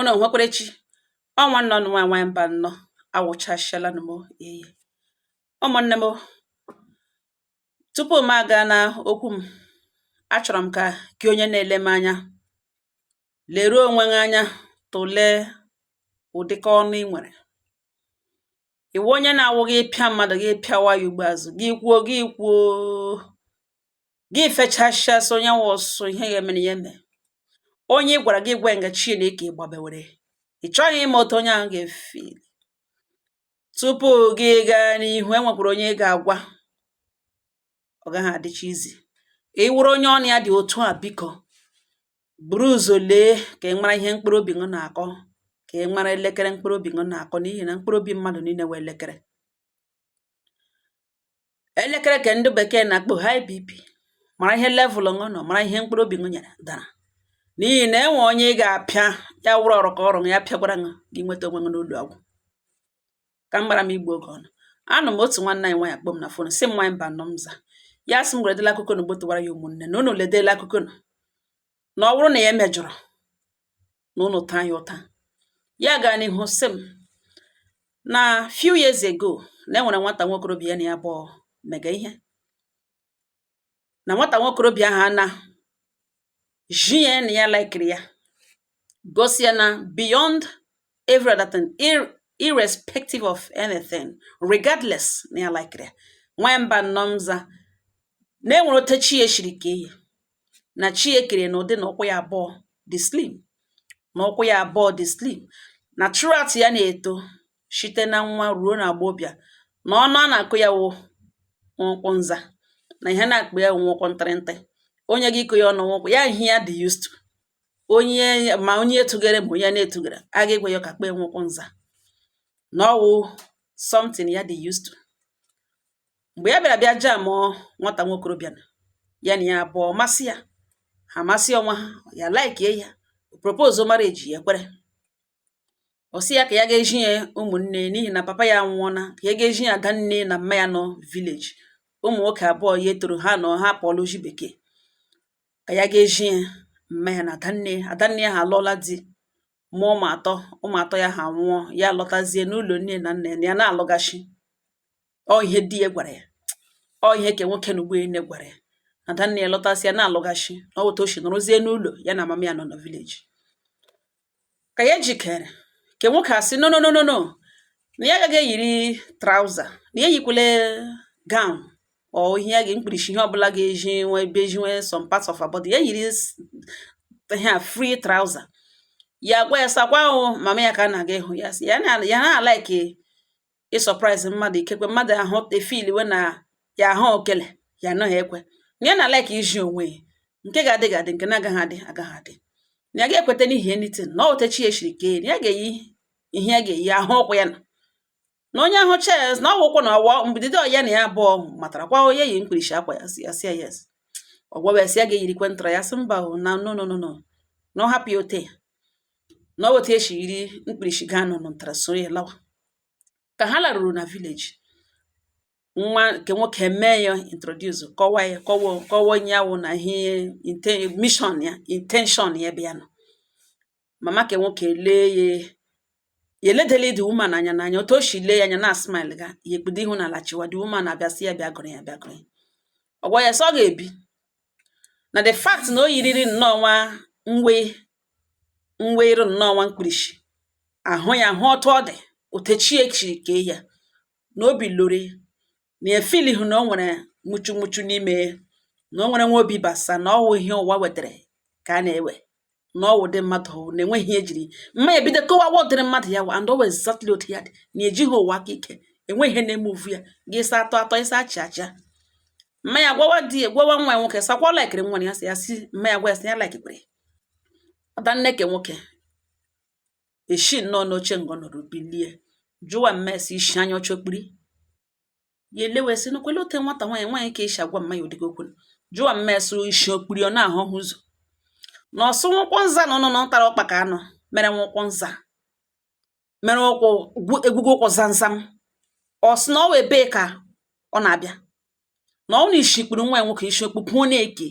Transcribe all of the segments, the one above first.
Ụnụ nwekwara chi. Ọ nwanne ọnụ nwaanyị nwaanyị mba nnọọ awụchasịala m eyi. Ụmụnne m, tupu m aga na okwu m, achọrọ m ka gị onye na-ele m anya leruo onwe gị anya, tụlee ụdịka ọnụ ị nwere. Iwu onye na-awụghị ịpịa mmadụ, gị pịawa ya ugbo azụ, gị kwuo, gị kwuo, gị fechasịa, sị onye nwe ọsụ ihe ga-eme na ya eme. Onye ị gwara gị gwa nga Chineke gbabewere, ị chọghị ịma otu onye ahụ ga-efi. Tupu gị gaa n'ihu, enwekwara onye ị ga-agwa, ọ gaghị adịcha izi. Ị wụrụ onye ọnụ ya dị otu a, biko buru ụzọ lee ka ị mara ihe mkpụrụ obi gị na-akọ, ka ị mara elekere mkpụrụ obi gị na-akọ, n'ihi na mkpụrụ obi mmadụ niile wee elekere. Elekere ka ndị bekee na-akpọ high BP. Mara ihe level ṅụ nọ, mara ihe mkpụrụ obi gị nyere dara, n'ihi na enwe onye ị ga-apịa ya wụrụ ọrụ ka ọrụ ya pịagwara ṅụ, gị nweta onwe gị n'ụlọ ọgwụ. Ka m gbara m igbu oge ọnụ, anụ m otu nwanne anyị nwaanyị akpọ m na phone, sị m, "Nwaanyị mba nọ." M za ya, sị m weredela akụkọ na gbotowara ya ụmụnne na unu ledela akụkọ nụ, na ọ bụrụ na ya emejọrọ na unu taa ya ụta. Ya gaa n'ihu sị m na few years ago na enwere nwata nwokorobịa ya na ya abụọ mega ihe, na nwata nwokorobịa ahụ ana ji ya na ya likeri ya, gosi ya na beyond every other thing, irrespective of anything, regardless na ya likeri ya. Nwa mba nnọọ nza na enwere ote chi ya shiri kee ya, na chi ya kere na ụdị na ụkwụ ya abụọ dị slim, na ụkwụ ya abụọ dị slim, na throughout ya na-eto site na nwa ruo na agbọbịa, na ọnụ a na-akụ ya wụ nkwụ nza, na ihe na-akpụ ya wụ nkwụ ntịrịntị. Onye gị ịkụ ya ọnụ nkwụ ya, ihe ya dị used to, onye ma onye etugere ma onye na-etugere aga egwe ya ka kpee nkwụ nza, na ọwụ something ya dị used to. Mgbe ya bịara bịa jamụọ nwata nwokorobịa na ya na ya abụọ masị ya, ha masị onwe ha, ya like ya, propose marriage, ya kwere. Ọ sị ya ka ya ga-eji ya ụmụnne, n'ihi na papa ya anwụọna, ka ya ga-eji ya ada nne na mma ya nọ village, ụmụ nwoke abụọ ya etoro ha nọ, ha pụọla oji bekee, ka ya ga-eji ya mma ya na adanne. Adanne ya ha alụọla di, mụọ ụmụ atọ, ụmụ atọ ya ha nwụọ, ya lọtazie n'ụlọ nne na nna ya na ya na-alụgachi. Ọ ihe di ya gwara ya, ọ ihe ke nwoke na ugbo nne gwara ya, adanne ya lọtasịa na-alụgachi, na ọ otu o si nọrọzie n'ụlọ ya na mama ya nọ na village. Ka ya jikere, ke nwoke asị, "No, no, no, no, no," na ya agaghị eyiri trouser, na ya eyikwele gown ọ ihe ya ga mkpirisi, ihe ọbụla ga-eji nwe ebe eji nwee some parts of her body, ya yiri ihe a free trouser. Ya gwa ya sakwa ahụ mama ya ka a na-aga ịhụ ya, sị ya na ya na like ị surprise mmadụ, ikekwe mmadụ ahụ efiliwe na ya ahụ okele ya anaghị ekwe, na ya na like iji onwe ya, nke ga-adị ga-adị, nke na-agaghị adị agaghị adị, na ya ga-ekweta n'ihi anything, na ọ otechi ya shiri kee, na ya ga-eyi ihe ya ga-eyi ahụ ụkwụ ya, na onye ahụ ches na ọ wụkwụ na ọwọ mbidido ya na ya abụọ matara kwa onye yi mkpirisi akwa ya, si ya, si ya yes. Ọ gwawa ya sị ya ga-eyirikwe ntara ya, sị mba o, na no, no, no, no, na ọ hapụ ya ote ya, na ọ otu esi yiri mkpirisi gaa nọ ntara soro ya lawa. Ka ha laruru na village, nwa nke nwoke mee ya introduce, kọwa ya, kọwa, kọwa onye ya wụ na ihe mission ya, intention ya ebe ya nọ. Mama ke nwoke lee ya, ya eledela the woman anya n'anya, otu o si lee ya anya na smile ga ya, ekpudo ihu n'ala chịwa. The woman abịa sị ya bịa gụrụ ya, bịa gụrụ ya. Ọ gwa ya sị ọ ga-ebi na the fact na o yiriri nnọọ nwa nwe nwe nnọọ nwa mkpirisi ahụ ya, hụ otu ọ dị, otechi echiri kee ya, na obi lori na efilihu na o nwere muchu muchu n'ime ya, na o nwere nwa obi basa, na ọwụ ihe ụwa wetara ka a na-ewe, na ọwụ dị mmadụ na enweghị ihe ejiri mma ya bido kọwawa ụdịrị mmadụ ya wa, and ọ exactly otu ya dị, na ejighị ụwa aka ike, enweghị ihe na-emuvu ya, gị sa atọ atọ ịsa achị achịa. Mma ya gwawa di ya, gwawa nwa ya nwoke sakwa likeri nwa ya, sị ya, si mma ya gwa ya sị ya likekwere ọda. Nne ke nwoke eshi nnọọ n'oche ngọ nọrọ bilie, jụwa mma esi ishi anya ọcha okpiri ya, elewe sị n'okwele ote nwata nwaanyị nwaanyị ka esi agwa mma ya ụdịka okwu. Jụwa mma esi ishi okpiri, ọ na-ahụ ụzọ na ọsụ nwụkwọ nza na ọnụ tara ọkpa ka anụ mere nwụkwọ nza mere ụkwụ egwugo ụkwụ zamzam. Ọ sị na ọ wụ ebee ka ọ na-abịa, na ọ na ishikpuru nwa ya nwoke ishi okpukpu na-eke.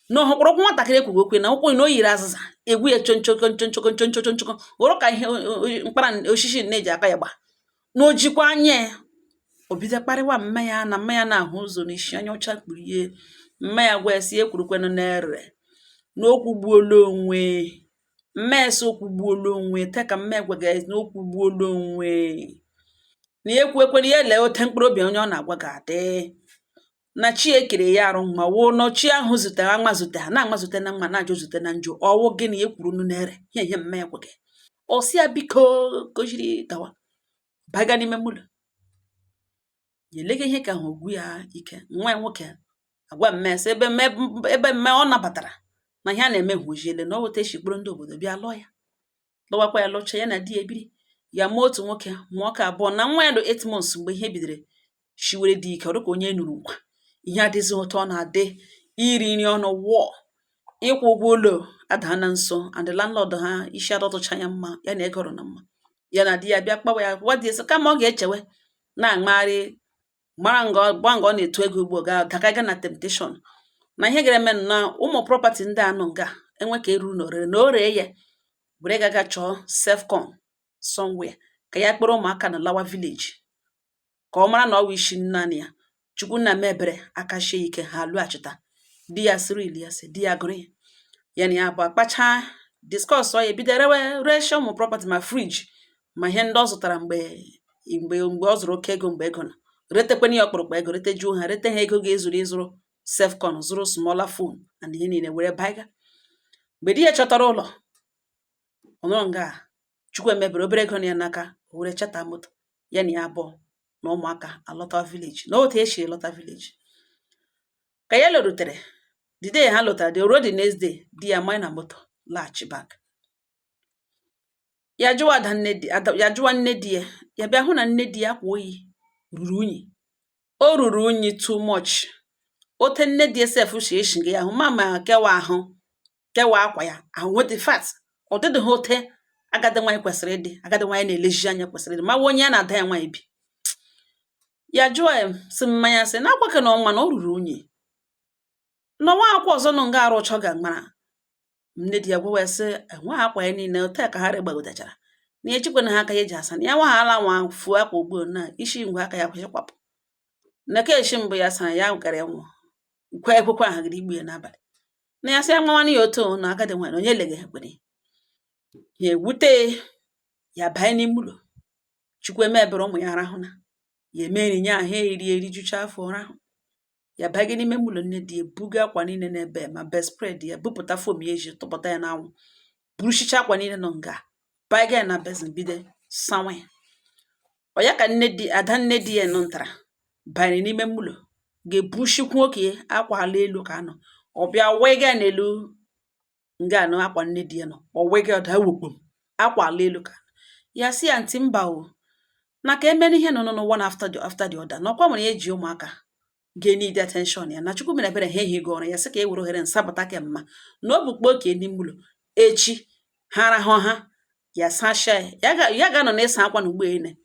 Na ọhụkwụrụ ụkwụ nwatakịrị ekwughị okwu na ụkwụ na o yiri azịza egwu ya chonchoko nchonchoko nchonchoko nchoko, wụrụ ka ihe mkpara osisi na-eji aka ya gba na o jikwa anya ya. O bido kparịwa mma ya na mma ya na-ahụ ụzọ n'isi anya ọcha kpuru ihe. Mma ya gwa ya sị ekwurukwenụ n'ere na okwu gbuola onwe. Mma ya sị okwu gbuola onwe te ka mma ya gwaga ya na okwu gbuola onwe, na ya ekwu ekwere ya lee ote mkpụrụ obi onye ọ na-agwa ga-adị na chi ekere ya arụ ma wụ nọ chi ahụ zutere ama zute ha na-ama zute na mma na-ajụ zute na njụ ọwụ gịnị ya ekwuru n'ere ihe ihe mma ya gwaga. Ọ sị ya biko ka o jiri gawa baga n'ime ụlọ ya elega ihe ka ahụ ogwu ya ike. Nwa ya nwoke agwa mma ya sị ebe mme ebe mme ọ nabatara na ihe a na-eme hụjiele na ọ weta echi kpụrụ ndị obodo bịa lụọ ya, lụwakwa ya, lụcha ya na di ya ebiri, ya mụọ otu nwoke, mụọ ka abụọ na nwa ya dị 8 months. Mgbe ihe bidoro shiwere dị ike, ọ dịka onye nụrụ nkwa, ihe adịghị ụtọ ọ na-adị iri nri ọnụ wụọ ịkwụ ụgwọ ụlọ ada na nso, and the landlord ha isi adọtụcha ya mma ya na ego rọ na mma. Ya na di ya bịa kpawa ya, gwa di ya sị kama ọ ga-echewe na-amagharị mara nga gba nga ọ na-eto ego ugbo ga dakaga na temptation na ihe ga-eme na ụmụ property ndị a nọ nga enwe ka eruru na orere na o ree ya were gaga chọọ self-con somewhere ka ya kpọrọ ụmụaka na lawa village, ka ọ mara na ọ wụ isi naanị ya. Chukwu nna mebere aka shie ike ha lụghachita. Di ya sịrị ili ya sị di ya gụrụ ya, ya na ya bụ akpacha discuss ọ ya ebido rewe reshia ụmụ property, ma fridge ma ihe ndị ọ zụtara mgbe ọ zụrụ oke ego, mgbe ego nọ retekwana ya ọkpụrụkpụ ego, retejuo ha, rete ha ego ga-ezuru ịzụrụ self-con, zụrụ smaller phone and ihe niile were baiga. Mgbe di ya chọtara ụlọ, ọ nọrọ nga Chukwu emebere obere ego na ya n'aka, o were chata moto ya na ya abụọ na ụmụaka alọta village. Na otu esi lọta village ka ya lọrutere, the day ha lọtara, the ruo the next day, di ya manye na moto laghachi back. Ya jụwa ada nne di ada, ya jụwa nne di ya, ya bịa hụ na nne di ya akwa oyi ruru unyi, o ruru unyi too much. Ote nne di ya sef si eshiga ya ahụ ma ma kewa ahụ kewa akwa ya ahụ nweta fat ọ dịdịghị ote agadi nwaanyị kwesịrị ịdị, agadi nwaanyị na-eleji anya kwesịrị ịdị ma onye ya na ada ya nwaanyị bi. Ya jụọ ya sị mmanya sị na akwa ka na ọnwa na o ruru unyi na ọnwa akwa ọzọ nọ nga arụ ụchọ ga mara. Nne di ya gwawa ya sị enwe akwa ya niile ote ka ha regbagidechara na ya echikwana ha aka ya eji asa na ya nwahala nwa fuo akwa ugbo na isi ngwe aka ya kwụsịkwapụ na ka eshi mbụ ya sara ya gara nwụọ kwe ekwekwe ahagịrị igbu ya n'abalị na ya sị ya nwanne ya otu na agadi nwaanyị onye lega ekwere ya ewute ya banye n'ime ụlọ. Chukwu emebere ụmụ ya arahụ na ya eme nri nye ahụ eri erijucha afọ rahụ. Ya banye n'ime ụlọ nne di ya, buga akwa niile n'ebe ma bedspread ya, bupụta foam ya eji tụpụta ya n'anwụ, buruchicha akwa niile nọ nga banye ya na basin, bido sawa ya. Ọ ya ka nne di ada nne di ya nọ ntara banyere n'ime ụlọ ga-ebushikwa oke akwa ala elu ka anọ, ọ bịa wega n'elu nga anọ akwa nne di ya nọ, ọ wega ọda wokpom akwa ala elu ka ya sị ya ntị mba o na ka emere ihe nọ nọ one after the other na ọkwa nwere ya eji ụmụaka ga-need attention ya na Chukwu mere ebere ha ehighị ụra. Ya sị ka e were ohere nsapụta ke mma na o bukpo oke n'ime ụlọ echi ha rahụ ha ya sasha ya ya ga-anọ na ịsa akwa na ugbo ene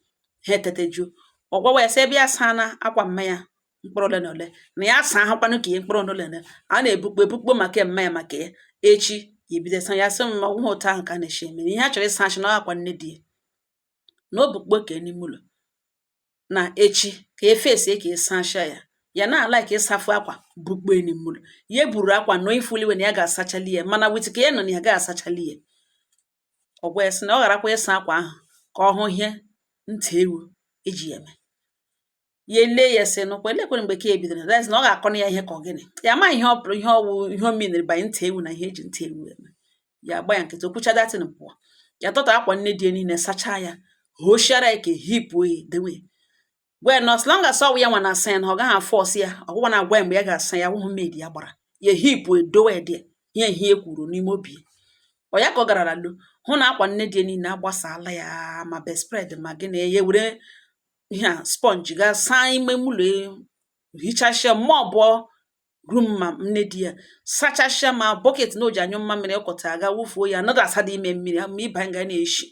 ha etetejuo. Ọ gwawa ya sị ebe ya saa na akwa mma ya mkpụrụ ole na ole na ya saa ahụkwanụ ka ihe mkpụrụ ole na ole a na-ebukpo ebukpo maka mma ya maka ya echi ya ebido sa ya sị mma ọgwụghị otu ahụ ka a na-esi eme ihe a chọrọ ịsa achị na akwa nne di ya na o bukpo ke n'ime ụlọ na echi ka efesie ka ịsasha ya. Ya na ala ka ịsafụ akwa bukpo n'ime ụlọ ya eburu akwa nọ ifuliwe na ya ga-asachali ya, mana with ka ya nọ na ya ga-asachali ya. Ọ gwa ya sị na ọ gharakwa ịsa akwa ahụ ka ọ hụ ihe ntị ewu eji ya eme. Ya ele ya sị nụkwa elekwere mgbe ka e bidoro that is na ọ ga-akọ na ya ihe ka ọ gịnị ya ama ihe ọ pụrụ ihe ọwụ ihe o miniri banye ntị ewu na ihe eji ntị ewu eme. Ya agba ya nkịtị okwucha datin pụọ. Ya tọtọ akwa nne di ya niile sachaa ya, hoshiara ya ka hipụ ya dewe gwa ya na as long as ọ wụ ya nwa na-asa ya na ọ gaghị afọsị ya ọgwụgwa na-agwa ya mgbe ya ga-asa ya wụhụ maid ya gbara ya hipụ edowe ya dị ihe ihe e kwuru n'ime obi ya. Ọ ya ka ọ garala lo hụ na akwa nne di ya niile agbasala ya, ma bedspread ma gịnị, ya were ihe a sponge gaa saa ime ụlọ, hichashia mop room ma nne di ya sachashia, ma bucket na o ji anyụ mmamịrị ọkọta aga wụfuo ya anaghị asa dị ime mmiri ma ịba nga na-eshi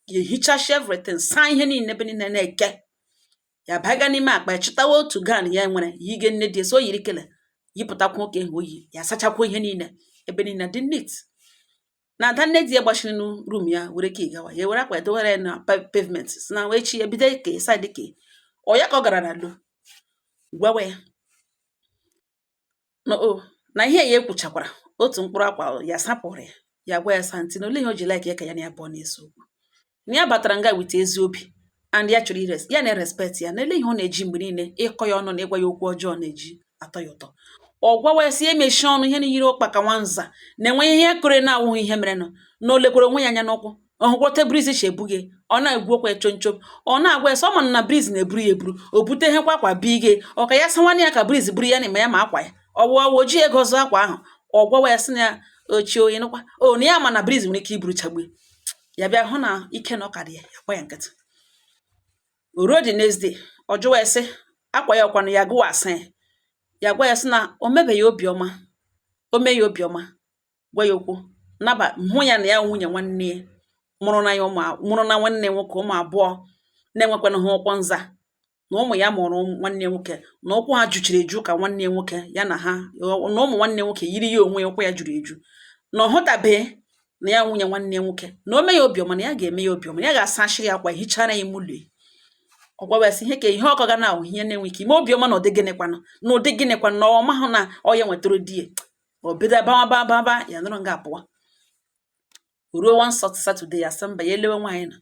ya ehichashia everything, saa ihe niile ebe niile na-eke. Ya baga n'ime akpa ya chịtawa otu gown ya nwere yige nne di ya so o yiri kele Yipụtakwa nwoke ahụ oyi ya, sachakwa ihe niile, ebe niile dị neat. Na ada nne di ya gbachiri room ya were key gawa, ya were akwa edowere ya na pavement, si na echi ya bido ke side ke ọ ya ka ọ gara na lo gwawa ya na o na ihe ya ekwuchakwara otu mkpụrụ akwa ya sapụrụ ya. Ya gwa ya sa ntị na ole ihe o ji like ya ka ya na ya abụọ na-ese okwu, na ya batara nga with ezi obi and ya chọrọ ires ya na respect ya, na ele ihe ọ na-eji mgbe niile ịkọ ya ọnụ na ịgwa ya okwu ọjọọ na-eji atọ ya ụtọ. Ọ gwawa ya sị ya emechie ọnụ, ihe na-yiri ụkpa ka nwanza na-enwe ihe ya kore na-awụghị ihe merenụ, na o lekwara onwe ya anya n'ụkwụ, ọ hụkwata breeze si ebu gị, ọ na-egwu okwu ya chom chom. Ọ na-agwa ya sị ọ ma na breeze na-eburu ya eburu, o bute ihe kwa akwa bi gị, ọ ka ya sawanụ ya ka breeze buru ya na ma ya ma akwa ya ọ wụọ o ji ego zụọ akwa ahụ. Ọ gwawa ya sị na ya ochie onye nụkwa o na ya ma na breeze nwere ike iburuchagbu ya, bịa hụ na ike na ọka dị ya, ya gwa ya nkịtị. O ruo the next day, ọ jụwa ya sị akwa ya ọkwanụ ya gụwa asa ya. Ya gwa ya sị na o mebeghị obiọma, o mee ya obiọma, gwa ya okwu naba hụ ya na ya nwunye nwanne ya mụrụ na ya ụmụ, mụrụ na nwanne nwoke ụmụ abụọ na-enwekwana ha ụkwụ nza, na ụmụ ya mụrụ nwanne nwoke na ụkwụ ha juchiri eju ka nwanne nwoke ya na ha na ụmụ nwanne nwoke yiri ya onwe ya, ụkwụ ya juru eju, na ọ hụtabeghị na ya nwunye nwanne nwoke, na o mee ya obiọma, na ya ga-eme ya obiọma, ya ga-asachiri ya akwa, hichara ya ime ụlọ ya. Ọ gwawa ya sị ihe ka ihe ọkọ ga na-ahụ ihe na-enwe ike ime obiọma na ụdị gịnịkwanụ na ụdị gịnịkwanụ, na ọ mahụ na ọ ya nwetara di ya. O bido bawa ba ba ba, ya nọrọ nga pụwa. Ruo one Saturday, ya sị mba, ya elewe nwaanyị na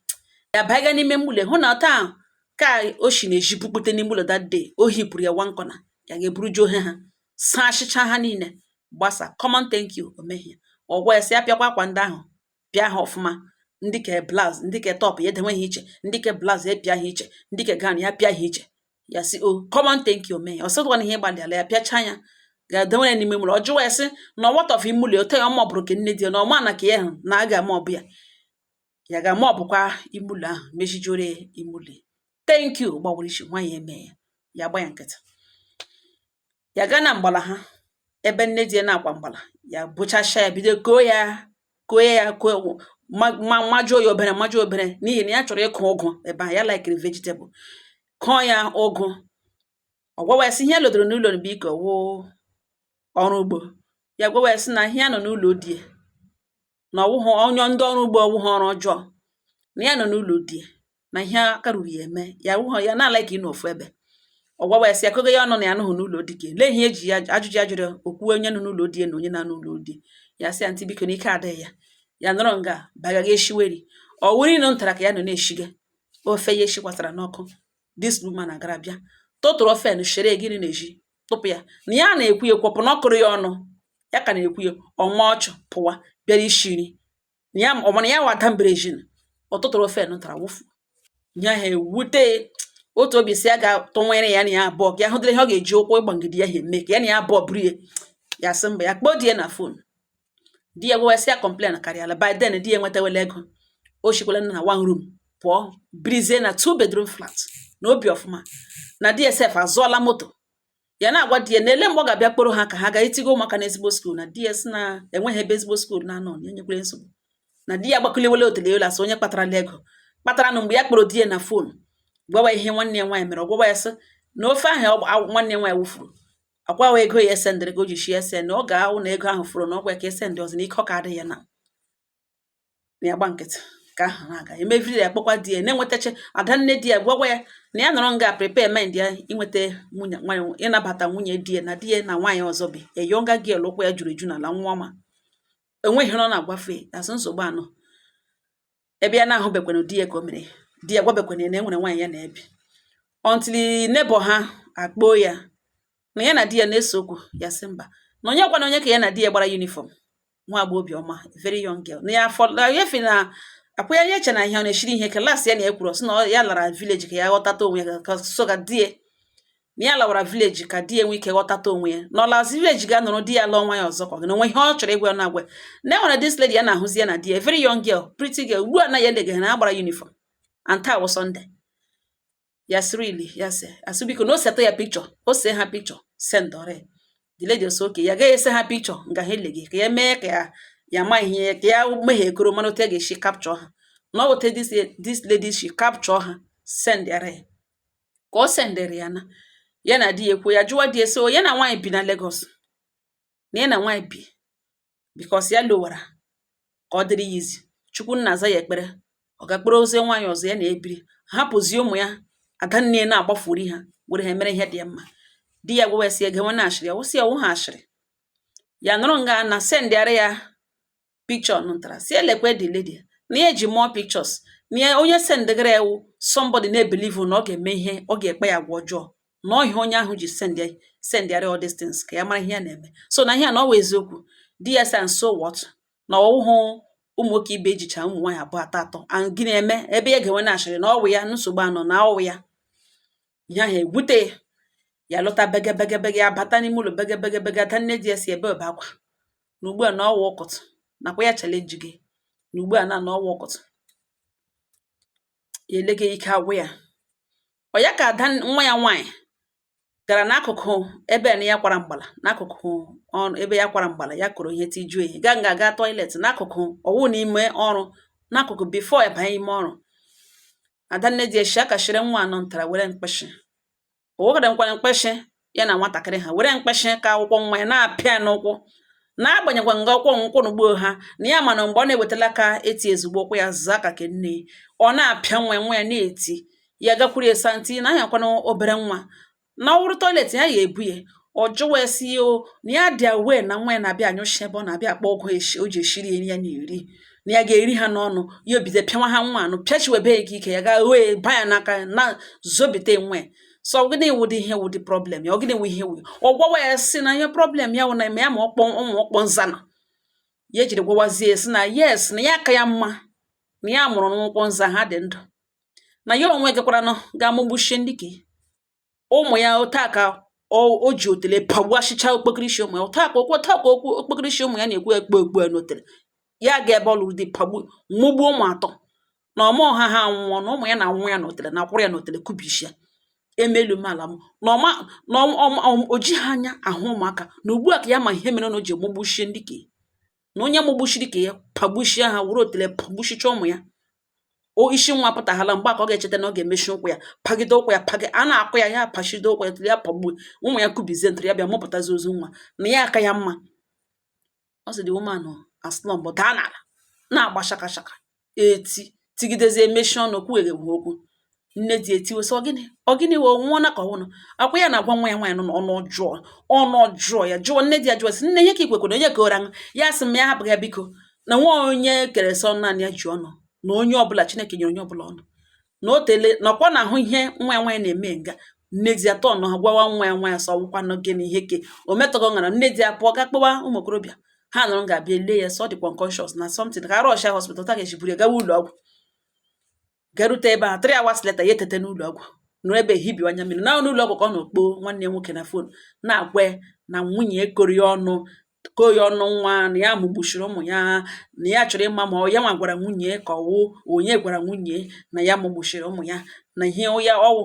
ya baga n'ime mụlọ, hụ na taa ka o shi na-eji pukpute n'ime ụlọ. That day o hipụrụ ya one corner, ya ga-eburu ju ohe ha saa achịcha ha niile gbasa common thank you o meghie. Ọ gwa ya sị ya pịakwa akwa ndị ahụ, pịa ha ọfụma, ndị ke blouse, ndị ke top ya edenwe ha iche, ndị ke blouse ya pịa ha iche, ndị ke gown ya pịa ha iche. Ya sị o common thank you o mee ya. Ọ sịkwa na ihe gbalịala ya pịacha ya ga-edenwe ya n'ime ụlọ. Ọ jụwa ya sị na what of ime ụlọ ote ya ọma ọ bụrụ ke nne di ya na ọma na ka ya hụ na a ga-ama ọbụ ya, ya ga-ama ọbụkwa ime ụlọ ahụ mejijore ya ime ụlọ. Thank you gbawara isi nwaanyị eme ya, ya gba ya nkịtị. Ya gaa na mgbala ha ebe nne di ya na-akwa mgbala ya, bụchasịa ya, bido koo ya, koo ya, koo ma majuo ya obere, majuo obere, n'ihi na ya chọrọ ịkụ ụgụ ebe ahụ, ya likeri vegetable. Kụọ ya ụgụ. Ọ gwawa ya sị ihe ya lodoro n'ụlọ biko wụ ọrụ ugbo. Ya gwawa ya sị na ihe ya nọ n'ụlọ di ya na ọwụghụ onye ndị ọrụ ugbo, ọwụghụ ọrụ ọjọọ, na ya nọ n'ụlọ di ya na ihe aka ruru ya eme ya wụghụ ya na like ịnọ ofu ebe. Ọ gwawa ya sị ya kogo ya ọnụ na ya anụghị n'ụlọ di ke lee ihe eji ya ajụjụ ya jụrụ okwu onye nọ n'ụlọ di ya na onye na-anọ n'ụlọ di ya. Sị ya ntị biko na ike adịghị ya, ya nọrọ nga bagaga eshiweri ọ wụrụ ịnụ ntara ka ya nọ na-eshiga ofe ya eshikwasara n'ọkụ. This woman agara bịa tụtụrụ ofe na shere gịnị na-eji tụpụ ya na ya na-ekwu ya ekwopụ na ọ kụrụ ya ọnụ, ya ka na-ekwu ya ọma ọchụ pụwa bịara ishi nri na ya ọ mana ya wada mberejin ọ tụtụrụ ofe nụ tara wụfu ya. Ha ewute otu obi si ya ga-atụnwere ya na ya abụọ ka ya hụdịrị ihe ọ ga-eji ụkwụ ịgbangide ya ha eme ka ya na ya abụọ buru ya. Ya sị mba, ya kpọọ di ya na phone. Di ya gwa sị ya complain karịala. By then di ya enwetawela ego, o shikwala na one room pụọ birizie na two bedroom flat na obi ọfụma, na di ya sef azụọla moto. Ya na-agwa di ya na ele mgbe ọ ga-abịa kpọrọ ha ka ha ga etigo ụmụaka na ezigbo school, na di ya sị na enweghị ebe ezigbo school na-anọ na enyekwere nsogbu, na di ya gbakuliwele otele elu asị onye kpatarala ego kpatara na mgbe ya kpọrọ di ya na phone gwawa ihe nwanne ya nwaanyị mere. Ọ gwawa ya sị na ofe ahụ nwanne ya nwaanyị wụfuru akwawa ego ya esendịrị ka o ji shi ese na ọ ga-awụ na ego ahụ furu na ọkwa ka esendị ọzọ na ike ọ ka adịghị ya na ya gba nkịtị ka ahụ na-aga emeviri ya. Kpọkwa di ya na-enwetacha ada nne di ya, gwagwa ya na ya nọrọ nga prepare mind ya inweta nwunye nwaanyị, ịnabata nwunye di ya na di ya na nwaanyị ọzọ bi, a younger girl ụkwụ ya juru eju n'ala nwa ọma enweghị ihe ọ na-agwafe asụ nsogbu anọ ebe ya na-ahụbekwana di ya ka o mere di ya gwabekwana ya na e nwere nwaanyị ya na-ebi until neighbor ha akpọọ ya na ya na di ya na-ese okwu. Ya sị mba, na onye gwana onye ka ya na di ya gbara uniform, nwa agbọghọ ọma, very young girl, na ya afọ ya efe na akwa ya eche na ihe ọ na-eshiri ihe class ya na ya kwuru sị na ya lara village ka ya ghọtata onwe ya, ka so ka di ya na ya lawara village ka di ya nwee ike ghọtata onwe ya, na ọ lazi village ga nọrọ di ya lụọ nwa ya ọzọ, ka ọ na onwe ihe ọ chọrọ ịgwa ya na-agwa na e nwere this lady ya na-ahụzi ya na di ya, very young girl, pretty girl, ugbu a na ya lega na agbara uniform and taa wụ Sunday. Ya sịrị ya sị asị biko na o setụ ya picture, o see ha picture send ọrị. The lady sị okay, ya gaghị ese ha picture nga ha eleghị ka ya mee ka ya ya ma ihe ka ya mehie ekoro mana otu ya ga-esi capture ha na ọ wete this lady shi capture ha send ya ya ka ọ sendịrị ya na ya na di ya ekwu. Ya jụwa di ya sị ya na nwaanyị bi na Lagos. Na ya na nwaanyị bi because ya lowara ka ọ dịrị ya izi. Chukwu nna aza ya ekpere, ọ ga-akpọrọ ozie nwaanyị ọzọ ya na-ebiri, hapụzie ụmụ ya. Adanne na-agbafuri ha, were ha mere ihe dị ya mma. Di ya gwawa ya sị ege nwe ashịrị ya wụsị ya wụ ha ashịrị ya nụrụ nga na sendịara ya picture nụtara si elekwe the lady na ya eji more pictures na ya onye sendịgara ya wụ somebody na-ebelieve na ọ ga-eme ihe, ọ ga-ekpe ya agwa ọjọọ, na ọ ihe onye ahụ ji sendịara all these things ka ya mara ihe ya na-eme. So na ihe a na ọ wụ eziokwu. Di ya sị, "And so what?" Na ọwụhụ ụmụ nwoke ibe ejicha ụmụ nwaanyị abụọ, atọ, atọ and gịnị eme ebe ya ga-enwe na ashịrị na ọwụ ya nsogbu anọ na ọwụ ya. Ihe ahụ egwute ya, lọta bege bege bege, ya bata n'ime ụlọ bege bege bege. Ada nne di ya si ebe ebe akwa na ugbu a na ọwa ụkụtụ nakwa ya challenge gị na ugbu a na ọwa ụkụtụ ya elege ike agwụ ya. Ọ ya ka ada nwa ya nwaanyị gara n'akụkụ ebe na ya kwara mgbala, n'akụkụ ọrụ ebe ya kwara mgbala, ya kụrụ ihe tijuo ehi gaa nga gaa toilet n'akụkụ ọwụ n'ime ọrụ, n'akụkụ before ya banye ime ọrụ. Adanne di eshi akashiri nwa anọ ntara were mkpịshị o wegara nkwara mkpịshị ya na nwatakịrị ha were mkpịshị ka akwụkwọ nwa ya na-apịa ya n'ụkwụ, na-agbanyekwa nga ọkwọ nkwụ n'ugbo ha na ya. Mana mgbe ọ na-ewetala aka eti ezigbo ụkwụ ya zaa ka ke nne, ọ na-apịa nwa ya, nwa ya na-eti. Ya gakwuru ya santi na anyakwana obere nwa na ọ wụrụ toilet ya ga-ebu ya. Ọ jụwa ya sị o na ya dị aware na nwa ya na-abịa anyụshi ebe ọ na-abịa akpọ ọgwụ eshi o ji eshiri ya nri ya na-eri, na ya ga-eri ha n'ọnụ. Ya obido pịawa ha nwa anụ pịachiwebe ya ike, ya ga wee ba ya n'aka na zobite nwa ya. So gịnị wụdị ihe wụdị problem ya? Ọ gịnị wụ ihe wụ? Ọ gwawa ya sị na ihe problem ya wụ na ya ma ọkpọ ụmụ ọkpọ nzana. Ya ejiri gwawazie sị na yes, na ya aka ya mma na ya mụrụ n'ụkwụ nza ha dị ndụ, na ya onwe gakwaranụ ga-amụgbuchie ndị ka ụmụ ya otu a ka o ji otele pagbuasịcha okpokoro isi ụmụ ya otu a ka okwu otu a ka okwu okpokoro isi ụmụ ya na-ekwu ekpo ekpo ya n'otele ya ga ebe ọ lụrụ di pagbu mụgbuo ụmụ atọ na ọmụ ha ha nwụọ, na ụmụ ya na-anwụ ya n'otele na akwụrụ ya n'otele kubishia emelu m ala m na ọma na o ji ha anya ahụ ụmụaka. Na ugbu a ka ya ma ihe mere na o ji mụgbuchie ndị ka na onye mụgbuchiri ka ya pagbuchie ha, were otele pagbuchicha ụmụ ya. O isi nwa pụtaghala mgbe a ka ọ ga-echeta na ọ ga-emechi ụkwụ ya, pagide ụkwụ ya pagi a na-akụ ya, ya pachide ụkwụ ya tụrụ ya pagbuo ụmụ ya, kubizie ntụrụ ya bịa mụpụtazi ozu nwa na ya aka ya mma. Ọ sị the woman aslọmbụ daa n'ala na-agba shaka shaka eti tigidezie mechie ọnụ kwugheghi okwu. Nne di etiwe sị ọ gịnị, ọ gịnị wee nwụọ na ka ọnwụnụ akwa ya na-agwa nwa ya nwaanyị nọ n'ọnụ ọjọọ, ọnụ ọjọọ. Ya jụọ nne di ya, jụọ sị, "Nne, ihe ka ikwekwere onye ka ụra?" Ya sị m ya hapụghị ya biko, na nwa onye kere sọ naanị ya ji ọnụ, na onye ọbụla Chineke nyere onye ọbụla ọnụ, na o tele nọkwa na ahụ ihe nwa ya nwaanyị na-eme nga. Nne di ya tọọ nọ ha gwawa nwa ya nwaanyị sọ ọwụkwanụ gịnị ihe ke o metọgọ ṅara. Nne di ya pụọ ga kpọwa ụmụ okorobịa ha nọrọ ga-abịa lee ya, sọ ọ dịkwa unconscious na something, ka rush hospital ta ga-esi buru ya gawa ụlọ ọgwụ. Garute ebe a 3 hours later, ya etete n'ụlọ ọgwụ nọrọ ebe ehibi anya mmiri na n'ụlọ ọgwụ ka ọ nọ kpoo nwanne ya nwoke na phone na-agwa ya na nwunye koro ya ọnụ, koo ya ọnụ nwa, na ya mụgbuchiri ụmụ ya, na ya chọrọ ịma ma ọ ya nwa gwara nwunye ka ọwụ onye gwara nwunye na ya mụgbuchiri ụmụ ya, na ihe ya ọwụ.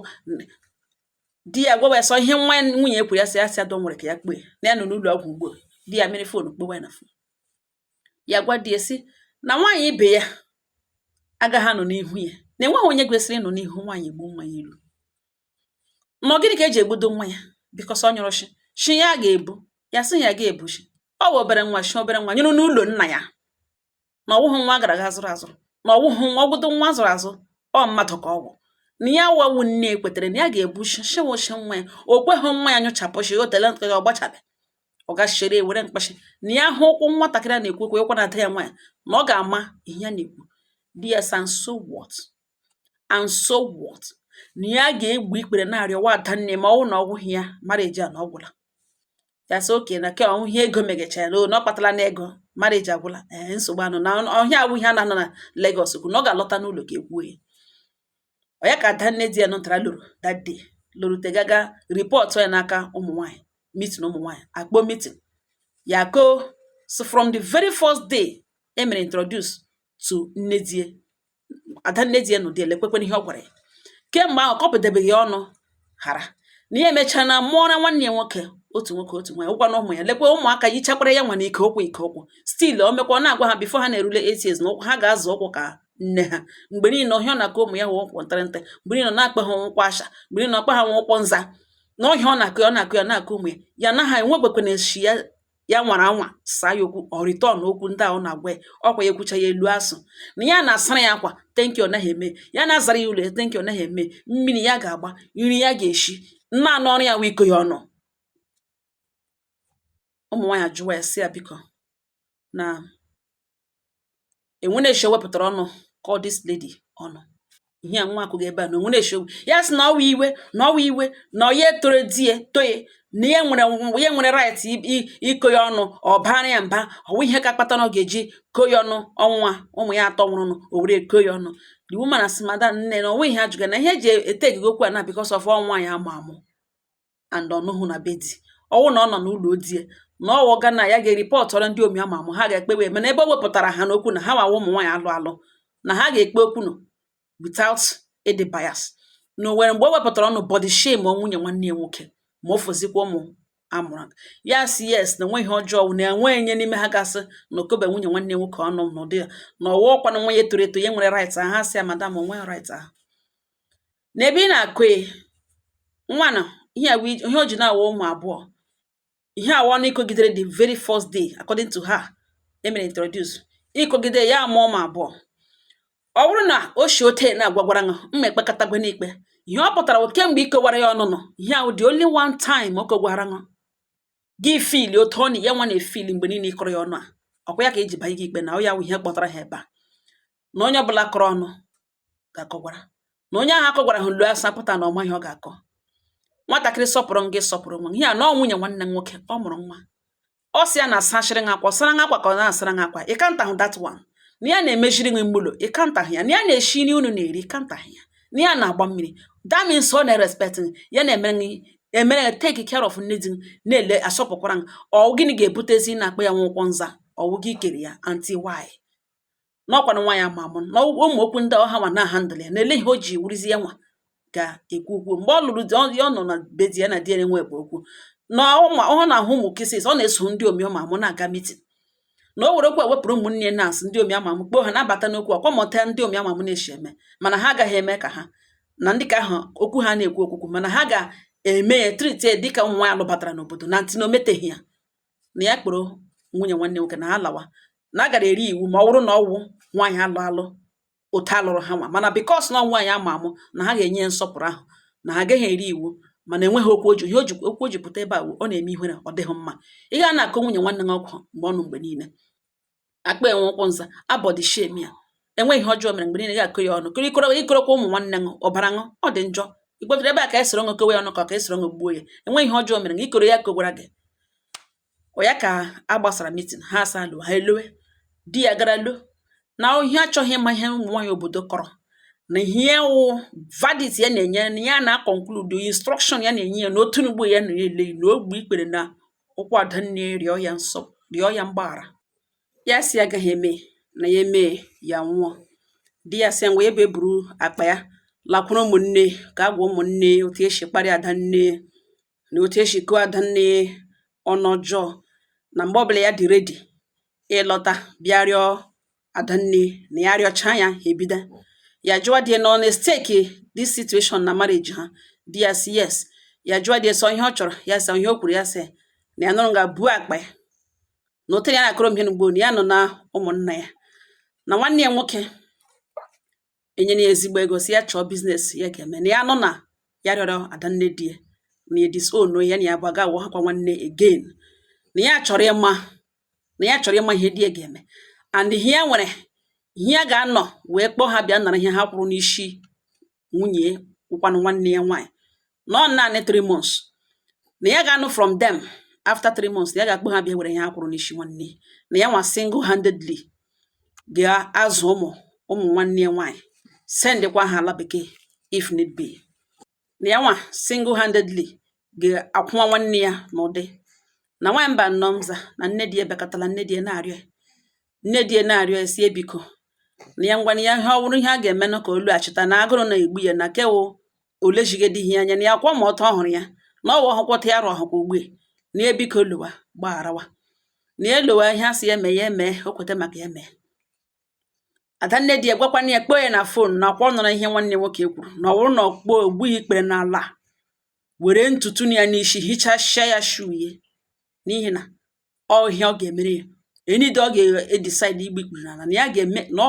Di ya gwawa ya sọ ihe nwa nwunye kwuru, ya sị ya sị adọ nwere ka ya kpee na ya nọ n'ụlọ ọgwụ ugbu a. Di ya mere phone kpowa ya na phone, ya gwa di ya sị na nwaanyị ibe ya agaghị anọ n'ihu ya, na enweghị onye kwesịrị ịnọ n'ihu nwaanyị egbu nwa ya ilu, na ọ gịnị ka eji egbudo nwa ya because ọ nyụrụ shi shi ya ga-ebu ya, sị ya ga-ebu shi ọ wụ obere nwa shi, obere nwa nyụrụ n'ụlọ nna ya, na ọwụghị nwa gara aga zụrụ azụrụ, na ọwụghị nwa ọgwụdo nwa zụrụ azụ, ọ mmadụ ka ọ wụ, na ya wawu nne kwetere na ya ga-ebu shi shi wụ shi nwa ya. O kweghị nwa ya nyụchapụ shi o tele nkịtị ọ gbachabe, ọ gachere were mkpashi na ya hụ ụkwụ nwatakịrị a na-ekwu okwu ịkwa na ada ya nwaanyị na ọ ga-ama ihe ya na-ekwu. Di ya sị, "And so what? And so what?" Na ya ga-egbu ikpere na-arịọ nwa ada nne ma ọ wụ na ọ wụghị ya marriage a na ọ gwụla. Ya sị oke na ke ọnwụ ihe ego megecha ya na ọ kpatala na ego marriage agwụla. Ee, nsogbu anụ na ọhịa awụ ihe a na-anọ na Lagos kwu na ọ ga-alọta n'ụlọ ka ekwuo ya. Ọ ya ka ada nne di ya nụtara lụrụ that day, lụrute gaga report ya n'aka ụmụ nwanyị meeting, ụmụ nwanyị akpọ meeting ya ko. So from the very first day e mere introduce to nne di ya, ada nne di ya nọ di elekwekwe ihe ọ gwara ya kemgbe ahụ kọpụtabeghị ọnụ ghara na ya emechaa na mụọra nwanne ya nwoke otu nwoke otu nwaanyị ụkwa na ụmụ ya. Lekwa ụmụaka yichakwara ya nwa na ike ụkwụ, ike ụkwụ still o mekwa ọ na-agwa ha before ha na-erule 8 years na ụkwụ ha ga-azụ ụkwụ ka nne ha. Mgbe niile ọhịa ọ na-akụ ụmụ ya wụ ụkwụ ntịrịntị, mgbe niile ọ na-akpa ha ụkwụ asha, mgbe niile ọ kpa ha ụkwụ nza na ọhịa ọ na-akụ ya, ọ na-akụ ya, na-akụ ụmụ ya, ya anaghị enwegbekwana eshi ya. Ya nwàrà anwà saa ya okwu, ọ̀ return okwu ndị à ọ nà-àgwa ya, ọkwà ya ekwucha ya elu asụ̀ nà ya nà-àsara ya akwà, thank you, ọ̀ naghị ème ya, na-azàra ya ụlọ̀ ya, thank you, ọ̀ naghị ème. Mmiri ya gà-àgba, nri ya gà-èshi, naanị ọrụ ya wụ iko ya ọnụ. Ụmụ̀ nwaanyị̀ àjụwa ya sị ya biko, na ènwene èshi wepụ̀tàrà ọnụ̇ call this lady ọnụ ihe a nwa akwụghị ebe a na onwere eshi. Ya sị na ọwụ iwe, na ọwụ iwe, na ọ ya etoro di ya toye, na ya nwere right iko ya ọnụ, ọ bara ya mba. Ọwụ ihe ka kpata na ọ ga-eji ko ya ọnụ ọnwa ụmụ ya atọ nwụrụnụ, o were ko ya ọnụ. The woman asị, madam nne, na ọwụ ihe ajụga na ihe eji ete egige okwu a na because of ọnwa ya ama amụ and ọnụhụ na be di. Ọwụ na ọ nọ n'ụlọ di ya, na ọwụ ga na ya ga-eripọtụrụ ndị omi ama amụ, ha ga-ekpewe. Mana ebe o wepụtara ha n'okwu na ha wawa ụmụ nwaanyị alụ alụ, na ha ga-ekpe okwu nụ without ịdị bias. Na o nwere mgbe o wepụtara ọnụ body shame ọ nwunye nwanne ya nwoke, ma o fozikwa ụmụ amụrụ ya. Si yes, na onwe ihe ọjọọ na enweghị nye n'ime ha gasị na okobe nwunye nwanne ya nwoke ọnụ n'ụdị ya, na ọwa ọkwanụ nwa ya toro eto, ya nwere right ahụ. Ha sị ya, madam, onwe right ahụ n'ebe ị na-akụ nwa na ihe a ihe o ji na-awa ụmụ abụọ, ihe awa ọnụ ikogidere the very first day, according to her, emere introduce ikogide ya amụọ ụmụ abụọ. Ọ bụrụ na o shi ote na-agwagwara ṅụ mma ekpekọtagwe n'ikpe, ihe ọ pụtara bụ kemgbe ikowara ya ọnụnụ, ihe ahụ the only one time o kogwara ṅụ gị feel otu ọ na ya nwa na-efili mgbe niile ịkọrọ ya ọnụ a, ọkwa ya ka eji banye gị ikpe na ọ ya wụ ihe kpọtara ha ebe a. Na onye ọbụla kọrọ ọnụ ga-akọgwara, na onye ahụ akọgwara ha lu asa pụta na ọma ihe ọ ga-akọ. Nwatakịrị sọpụrụ gị, sọpụrụ nwa ihe a na ọ nwunye nwanne m nwoke ọ mụrụ nwa. Ọ sị ya na-asachịrị gị akwa, ọ sara gị akwa ka ọ na-asara gị akwa, ị kanta hụ that one, na ya na-emejiri gị mmulo, ị kanta hụ ya, na ya na-eshi nri unu na-eri, kanta hụ ya, na ya na-agba mmiri. That means ọ na-respect gị, ya na-emere gị emere gị, take care of nne di gị, na-ele asọpụkwara gị. Ọ gịnị ga-ebutezi na-akpọ ya nwụkwọ nza ọwụ gị kere ya anti why n'ọkwanụ nwa ya ma amụ na ụmụ okwu ndị ọha nwa na-ahandle ya, na-ele ihe o ji wurizi ya nwa ga-ekwu okwu. Mgbe ọ lụrụ di, ọ nọ na be di ya na di ya na-enwe bụ okwu na ọ na-ahụ ụmụ kisis, ọ na-eso ndị omi ọma amụ na-aga meeting, na o were okwu ewepụrụ ụmụnne na-asị ndị omi ama amụ kpoo ha na-abata n'okwu ọkwa mụta ndị omi ama amụ na-eshi eme, mana ha agaghị eme ka ha na ndị ka ahụ okwu ha na-ekwu okwukwu, mana ha ga-eme ya treat ya dịka ụmụ nwaanyị alụbatara n'obodo na ntị na o meteghị ya. Na ya kpọrọ nwunye nwanne nwoke na ha lawa, na a gara eri iwu ma ọ bụrụ na ọ wụ nwaanyị alụ alụ otu alụrụ ha nwa, mana because na nwaanyị ama amụ na ha ga-enye ya nsọpụrụ ahụ, na ha agaghị eri iwu. Mana enweghị okwu oji ihe o ji okwu o ji pụta ebe a, ọ na-eme ihere, ọ dịghị mma. Ị ga na-akọ nwunye nwanne gị ọkụ mgbe ọnụ mgbe niile akpa enwe ụkwụ nza abọdị shame ya, enweghị ihe ọjọọ mere, mgbe niile ga-akọ ya ọnụ kịrịkọrọ ịkọrọkwa ụmụ nwanne ṅụ ọbara ṅụ, ọ dị njọ. Igwetere ebe a ka esoro ṅụ kowe ya ọnụ ka esoro ṅụ gbuo ya. Enweghị ihe ọjọọ mere ikoro ya kogwara gị. Ọ ya ka a gbasara meeting ha asa alụ ha elowe di ya gara lo na ihe achọghị ịma ihe ụmụ nwaanyị obodo kọrọ, na ihe wụ verdict ya na-enye, na ya na conclude instruction ya na-enye ya na otu ugbo ya na-ele na ogbu ikpere na ụkwụ adanne, rịọ ya nsọ, rịọ ya mgbaghara. Ya si agaghị eme na ya eme ya nwụọ. Di ya sị ya ngwa ebe buru akpa ya lakwuru ụmụnne ka agwa ụmụnne otu esi kparịa adanne na otu esi kụọ adanne ọnụ ọjọọ, na mgbe ọbụla ya dị ready ịlọta bịa rịọ adanne na ya rịọcha ya, ha ebido ya jụọ di ya na ọ na-stake this situation na marriage ha. Di ya sị yes. Ya jụọ di ya sọ ihe ọ chọrọ, ya sị ihe o kwuru, ya sị na ya nụrụ ga buo akpa ya na otere ya na-akọrọ m ihe n'ugbo, na ya nọ na ụmụnna ya na nwanne ya nwoke enyere ya ezigbo ego, si ya chọọ business ya ga-eme, na ya nọ na ya rịọrọ adanne di ya na ya disown ya, na ya bụ aga awụ hakwa nwanne again, na ya chọrọ ịma, na ya chọrọ ịma ihe di ya ga-eme and ihe ya nwere, ihe ya ga-anọ wee kpọọ ha bịa nara ihe ha kwụrụ n'isi nwunye wụkwanụ nwanne ya nwaanyị, na ọ naanị 3 months na ya ga-anụ from them. After 3 months ya ga-akpọ ha bịa were ihe ha kwụrụ n'isi nwanne, na ya nwa single handedly ga-azụ ụmụ ụmụ nwanne ya nwaanyị, sendịkwa ha ala bekee if need be, na ya nwa single handedly ga-akwụnwa nwanne ya n'ụdị na nwaanyị mba nnọọ nza na nne di ya bekatala, nne di ya na-arịọ ya, nne di ya na-arịọ ya si ebiko na ya ngwana ya ihe ọ bụrụ ihe a ga-emenụ ka olu achịta na agụrụ na-egbu ya na kewo olejigide ihe anya na ya kwa ma ọtọ ọ hụrụ ya na ọwa ọhụkwọta ya rụ ọhụkwa ugbu na ya biko lowa gbagharawa na ya lowa ihe a sị ya mee, ya eme o kweta maka ya mee. Adanne di ya gwakwana ya kpọọ ya na phone na ọkwa ọ nọrọ ihe nwanne nwoke kwuru, na ọ bụrụ na ọ kpọọ ogbughị ikpere n'ala were ntutu ya n'isi hichasịa ya shuye n'ihi na Ọ ihe ọ ga-emere ya enide, ọ ga-edecide igbu ikpere n'ala na ya ga-eme na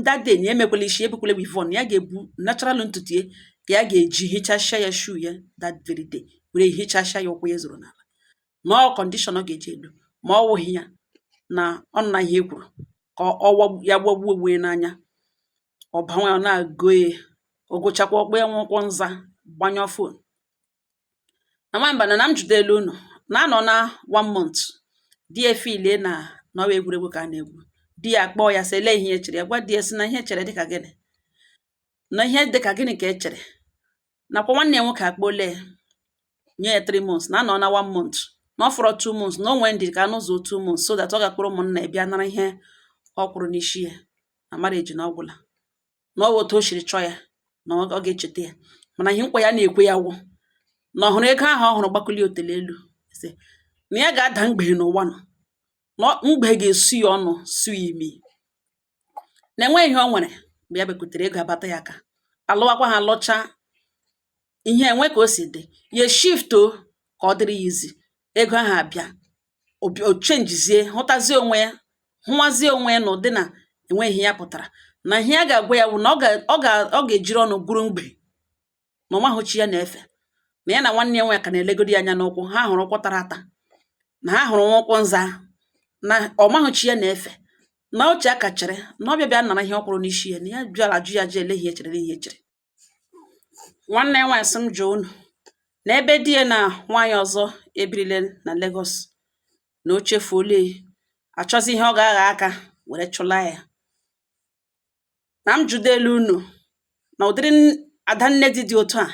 that day na ya emekwala isi, ebukwala weave-on, na ya ga-ebu natural ntutu ya, ka ya ga-eji hichasịa ya shoe ya that very day, were hichasịa ya ụkwụ ya zoro n'ala, na ọ condition ọ ga-eji edo. Ma ọ wụghị ya na ọ nọ na ihe e kwuru ka ọ ya gbagbuo onwe ya n'anya. Ọ banwe, ọ na-agụ ya, ọ gụchakwa ọkpọ ya nwụkwọ nza, gbanyụọ phone. Na nwamba na m jụdelu unu na anọ na one month, di ya feelie na ọwa egwuregwu ka a na-egwu. Di ya akpọọ ya, sị ele ihe e chere. Ya gwa di ya sị na ihe chere dịka gịnị, na ihe dịka gịnị ka e chere. Nakwa nwanne ya nwoke akpọle ya, nye ya 3 months, na anọ na one month, na ọ fọrọ 2 months, na o nwee ndidi ka anụ ụzọ 2 months, so that ọ ga-akpọrọ ụmụnna ya bịa nara ihe ọ kwụrụ n'isi ya na marriage, na ọ gwụla, na ọ wụ otu o siri chọọ ya, na ọ ga-echeta ya. Mana ihe nkwa ya na-ekwe ya wụ na ọ hụrụ ego ahụ, ọ hụrụ gbakuli otele elu, sị na ya ga-ada mgbeghe n'ụwa, nọ na mgbeghe ga-esu ya ọnụ, su ya imi, na enweghị ihe o nwere. Mgbe ya bekwutere ego abata ya aka, alụwakwa ha, lụchaa ihe enwe ka o si dị ya, shift o ka ọ dịrị ya izi. Ego ahụ abịa, o chenjizie, hụtazie onwe ya, hụwazie onwe ya n'ụdị na enweghị ihe ya pụtara. Na ihe ya ga-agwa ya wụ na ọ ga-ejiri ọnụ gwuru mgbe na ọ mahụ chi ya na-efe, na ya na nwanne ya nwaanyị ka na-elegodi ya anya n'ụkwụ. Ha hụrụ ụkwụ tara ata, na ha hụrụ nwa ụkwụ nza, na ọ mahụ chi ya na-efe, na oche aka chere na ọ bịa bịa nara ihe ọ kwụrụ n'isi ya, na ya bịara ajụ ya, jụ ele ihe echere, ihe echere. Nwanne ya nwaanyị sị m jụọ unu na ebe di ya na nwaanyị ọzọ ebirile na Lagos, na o chefuola ya, achọzi ihe ọ ga-agha aka were chụla ya. Na m jụdelu unu na ụdịrị adanne di dị otu a,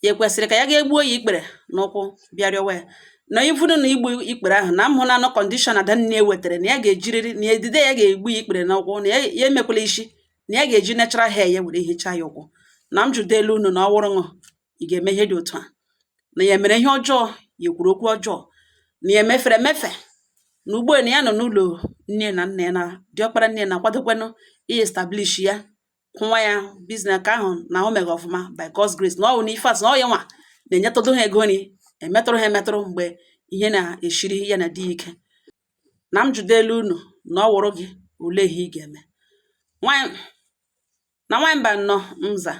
ya ekwesịrị ka ya ga-egbuo ya ikpere n'ụkwụ bịa rịọwa ya, na ifunu na igbu ikpere ahụ, na m hụ na anụ condition adanne ya wetara, na ya ga-ejiriri na edide ya ga-egbu ya ikpere n'ụkwụ, na ya ya emekwala isi, na ya ga-eji natural hair ya were hichaa ya ụkwụ. Na m jụdelu unu na ọ wụrụ ṅụ, ị ga-eme ihe dị otu a? Na ya mere ihe ọjọọ, ya ekwuru okwu ọjọọ, na ya emefere emefe, na ugbu a na ya nọ n'ụlọ nne na nna ya, na diọkpara nne ya na-akwadokwanụ i-establish ya, kwụnwa ya business ka ahụ na o meghe ọfụma by God's grace, na ọ wụ na ife asị na ọ ya nwa na-enyetụdụ ha ego nri, emetụrụ ha emetụrụ mgbe ihe na-eshiri ya na di ya ike. Na m jụdelu unu na ọ wụrụ gị, olee ihe ị ga-eme? Nwanyị na nwanyị mba nnọọ nza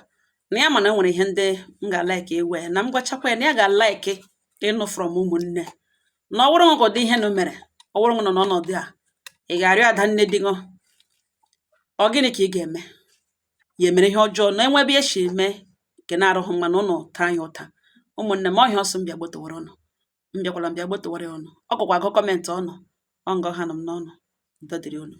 na ya, mana e nwere ihe ndị m ga-alike ewe na m gwachakwa ya, na ya ga-alike ịnụ from ụmụnne, na ọ wụrụ ka ụdị ihe nụ mere, ọ wụrụ nọ n'ọnọdụ a, ị ga-arịọ ada nne di ṅụ, ọ gịnị ka ị ga-eme? Ya emere ihe ọjọọ, na enwebe esi eme nke na-arụghị mma na ụnụ taa ya ụta. Ụmụnne m, ọhịa ọsọ m bịa gbotowara ụnụ, m bịakwala m bịa gbotowara ya ụnụ. Ọ gụkwa agụ comment ọnụ ọ ngọ ha nọ m n'ọnụ. Udo dịrị unu.